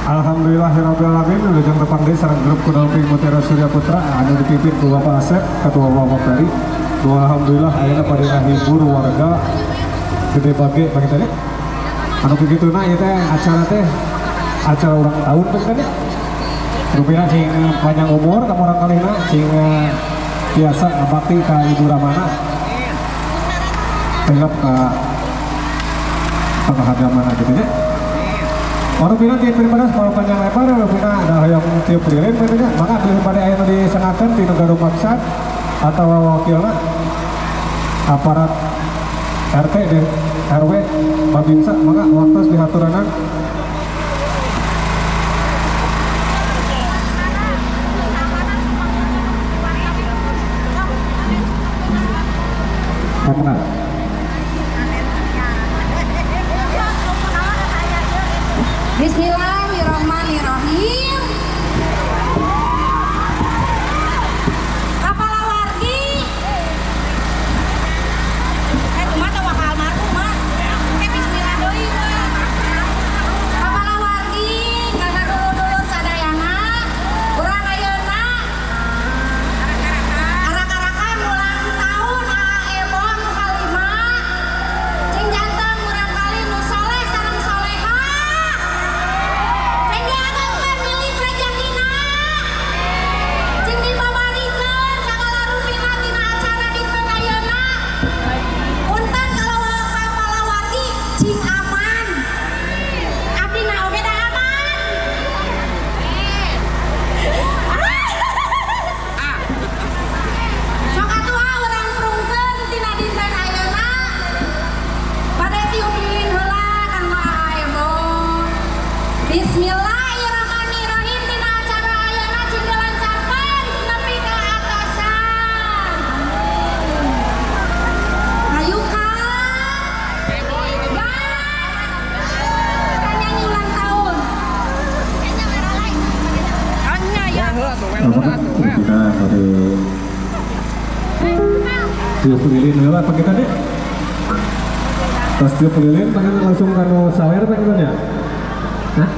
Alhamdulillahirabbil alamin wilujeng tepang deui sareng grup Kudolfi Mutiara Surya Putra anu dipimpin ku Bapak Asep Ketua Bapak Peri. Alhamdulillah ayeuna pada ngahibur warga Gede Bage pagi tadi. Anu kikituna ieu teh acara teh acara ulang tahun pagi tadi. Rupina cing panjang umur ka urang kalihna cing biasa ngabakti ka Ibu Ramana. Tenggap ka panghagamana gitu nya. Rupina tiap pribadi kalau panjang lebar rupina ada hayang tiup lilin gitu nya. Maka bilih bade aya nu disengakeun ti nu gaduh maksad atau wakilna aparat RT dan RW Babinsa maka waktu dihaturanan. Mangga. Bismillahirrahmanirrahim. Kapala wargi. Kumaha teh wakal almarhum mah. Engke bismillah deui we. Kapala wargi, kana dulur-dulur sadayana. Urang ayeuna arak-arakan ulang tahun AA Ebo nu kalima. Cing janten murang kali nu soleh sareng soleha. Cing diagengkeun milik rejekina. Cing dibabarikeun sagala rupina tina acara dinten ayeuna. Punten kalau kepala wargi cing aman. Abdi na oge da aman. Sok atuh ah urang prungkeun tina dinten ayeuna. Bade tiup lilin heula kanggo AA Ebo. Bismillahirrahmanirrahim tina acara ayeuna cing dilancarkeun nepi ka atasan. Ayo Kang. Gas. Kan nyanyi ulang tahun. Maka kita bade tiup lilin heula pagi tadi. Pas tiup lilin pengen langsung kanu sawer pengen ya. Hah?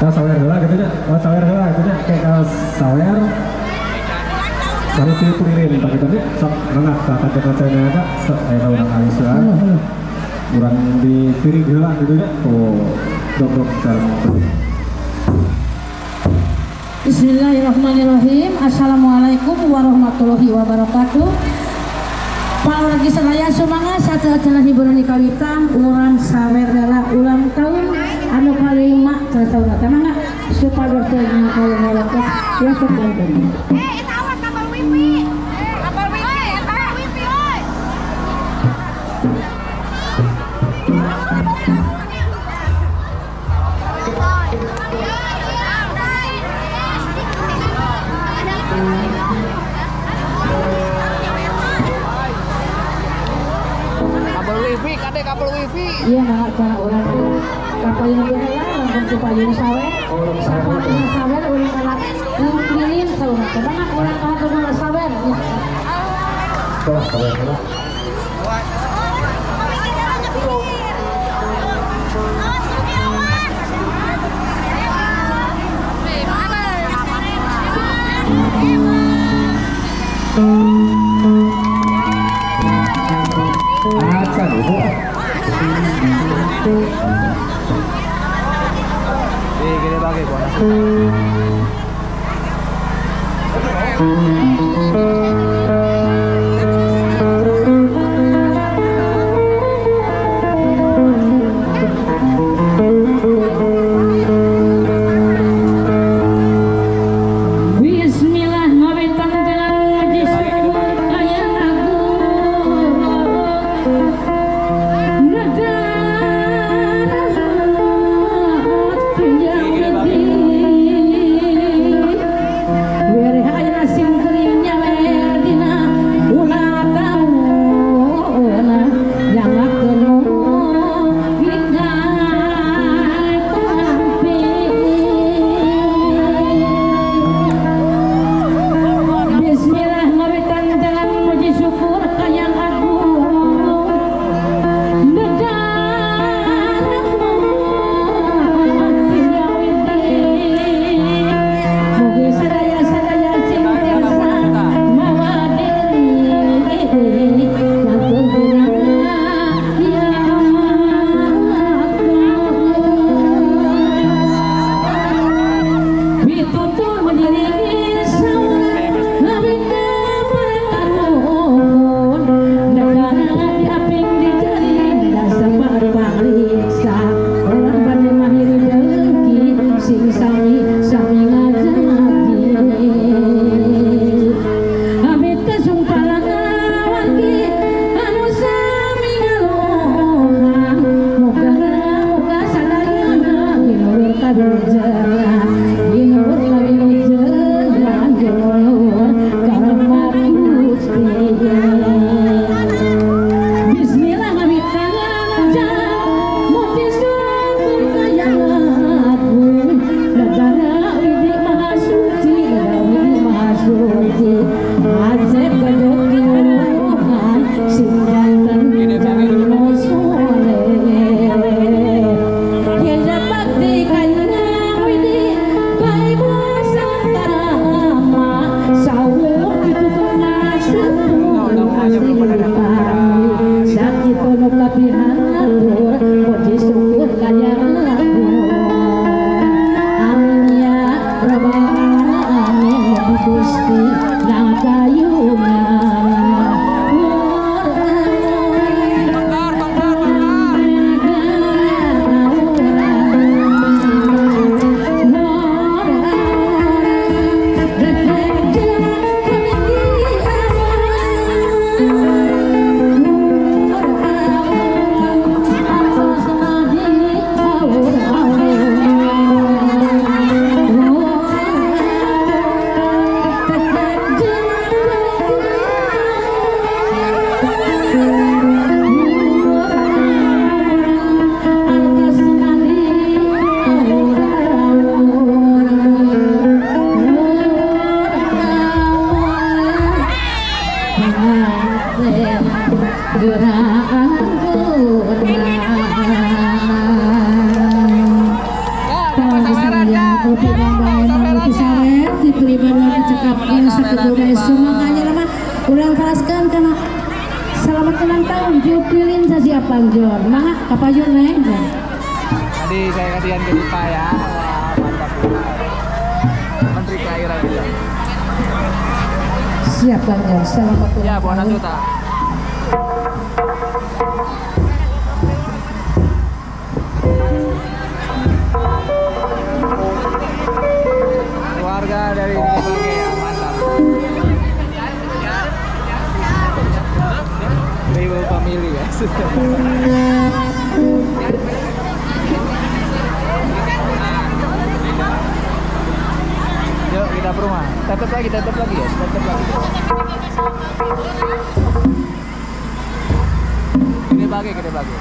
Oh sawer heula gitu nya. Oh sawer heula gitu nya. Kayak sawer baru tiup lilin pagi tadi sok mangga ka kaca-kacanya ada sok aya urang alisuan. Urang di piring heula gitu nya. Oh, dok-dok sareng. Bismillahirrahmanirrahim. Assalamualaikum warahmatullahi wabarakatuh. Pak wargi sadaya sumangga satu acara hiburan di kawitan urang sawer heula ulang tahun anu kalima tahun teh mangga supados teu nyangkal ngolokos ya sok banten. Eta awas kabel wifi. Kabel wifi eta wifi euy. Kabel wifi, kade kabel wifi. Iya mangga cara urang kapayun heula langsung supayun sawer. Sapayun sawer urang kana lilin saurang teh mangga urang kahatur sawer ya. Tolong sawer heula. Acan ibu. Di Gede Bage gua. Bismillah ngawitan dengan ngaji syukur kaya agung negara tunjang negeri. Wereh ayeuna sim kuring. Selamat ulang tahun tiup lilin saja panjor. Mangga kapayun neng. Tadi saya kasihan ke Dipa ya. Wah, mantap. Menteri Kairan bilang. Siap Panjor, selamat ulang ya, tahun. Ya, keluarga dari Gede ya, mantap. Ibu family ya. Yuk kita ke rumah. Tetap lagi ya, tetap lagi. Gede Bage, Gede Bage.